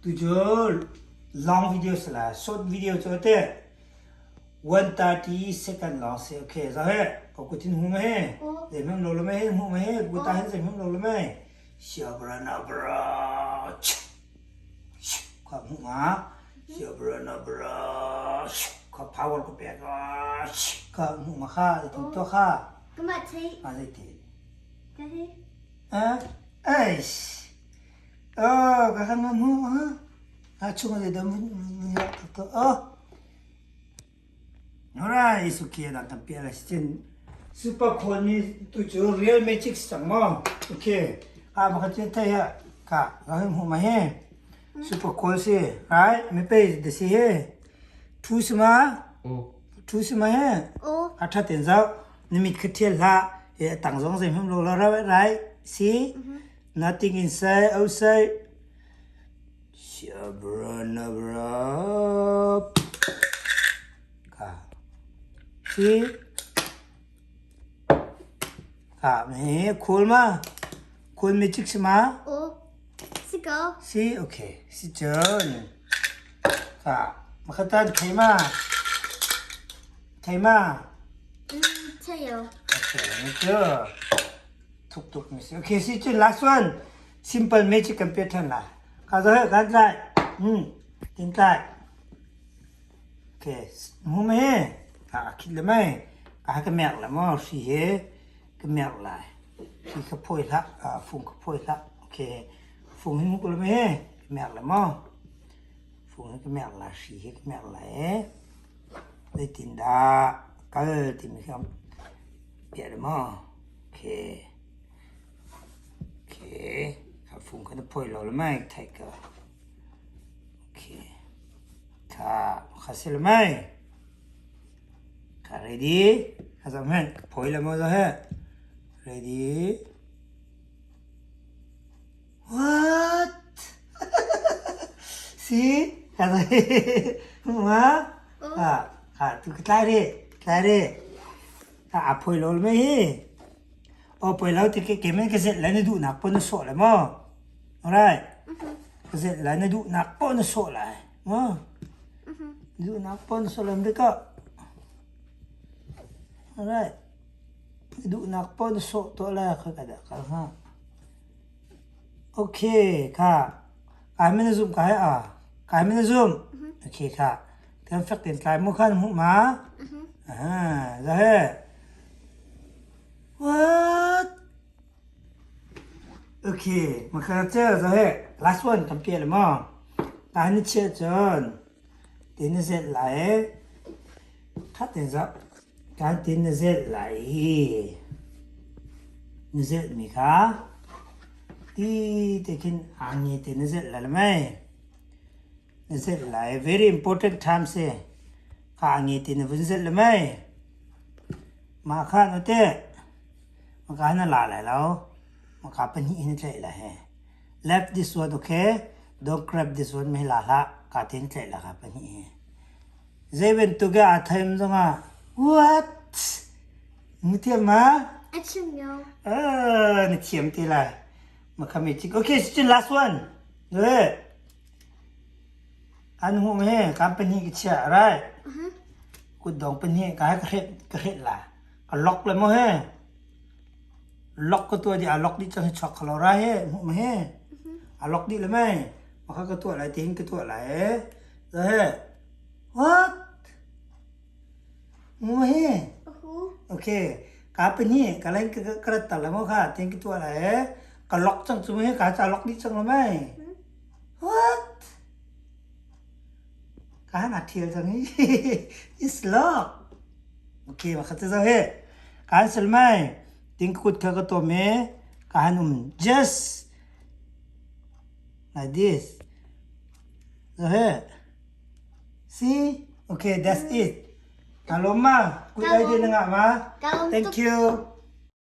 Tu cu long video si lai. Short video cu te 130 second long si. Okay, za he. Ko kutin hu ma he. Zei hmang lo lo ma he, hu ma he, ku ta hin zei hmang lo lo ma he. Siabra na bra. Kha hu ma. Siabra na bra. Kha power ko pek. Kha hu ma kha, zei to kha. Kuma thei. Ma zei te. Ka he. Eh? Eish. Oh, ka kan mu ha. A chung de dam ya to. Oh. Alright, it's okay dan tam pia la sin. Super cool ni tu chu real magic sang mo. Okay. A ma ka chen thai ha. Ka ga him hu ma he. Super cool si. Right? Mi pe de si he. Thu si ma. Thu si ma he. A tha ten zau. Ni mit kha thial hlah. E tang zong zai hum lo la right? See? Nothing inside, outside. Shabranabra. Ka. See? Ka me cool ma. Cool magic si ma. O. Si ko. Si okay. Si chun. Ka. Makatan thei ma. Thei ma. Thei yo. Okay, ni chu. Thuk tuk mi si. Okay, si cun last one. Simple magic kan pet than lai. Ka zo he kan tlai. Tin tlai. Okay, mu me. Ka khit le mai. Ka ka mek la mo si he ka mek lai. Si ka phoi hlah, fung ka phoi hlah. Okay. Fung hin mu le me. Ka mek la mo. Fung hin ka mek la, si he ka mek lai. Zeitindah kal timi khi piah le maw? Okay. Okay. A fung kha na phawi lo le mai theih ko. Okay. Kha kha si le mai. Kha ready? Kha zoh hmanh. Ka phawi le maw zoh he. Ready? What? Si? Ma? Ah, ah, tu ka tlai re, tlai re. Ah, a phoi lo me hi. O poi lo ti ke ke men ka zet lai na duh nak pon na sawh lai mo. Alright. Ka zet lai na duh nak pon na sawh lai. Mo. Duh nak pon na sawh lai de ka. Alright. Duhnak paoh na sawh tuah lai khoi ka dah kal hnga. Okay, kha. Kai min na zumh kai a? Kai min na zumh? Okay, kha. Kan fek ten tlai mu khan hmuh ma? Ah, za he. What? Okay, ma kha che za he. Last one kan pia le mo. Ta ni che chon. Ti na zet lai. Khat ten za. Kan tin na zelh lai i na zelhmi kha ti te khin aa nge te na zelh lai mei? Na zelh lai. Very important time si. Kha aa nge te na vun zelh le mei? Mah kha na teh maka na la lai lo. Maka pahnih hin na tlaih lai he. Left this one okay. Don't grab this one mei la hlah. Ka te na tlaih la kha pahnih hi. Zei bantuk ah aa thaim zongah what? Na thiam ma? A chim yo. Na thiam te lai. Makhami chik. Okay, still last one. Le. An hu me company ki chia, right? Kut dong pahnih ka ka hret ka hret la. Ka lock le mo he. Lock ka tua di a lock di chang hi chok khalo ra he mu ma he. A lock di le mai. Maka ka tua lai ting ka tua lai. He. What? Mu hi. Okay. Ka pahnih ka lain ka ka rat tal mo kha ting ka tuah lai. Ka lock cang cu hi ka ca lock dih cang lo mai. What? Ka han a thial cang hi. It's lock. Okay, ma khat zo he. Ka han sel mai. Ting kut kha ka tom e. Ka han um just like this. Zo he. See? Okay, that's it. Ka lawm ma. Good idea na ngah ma. Thank you.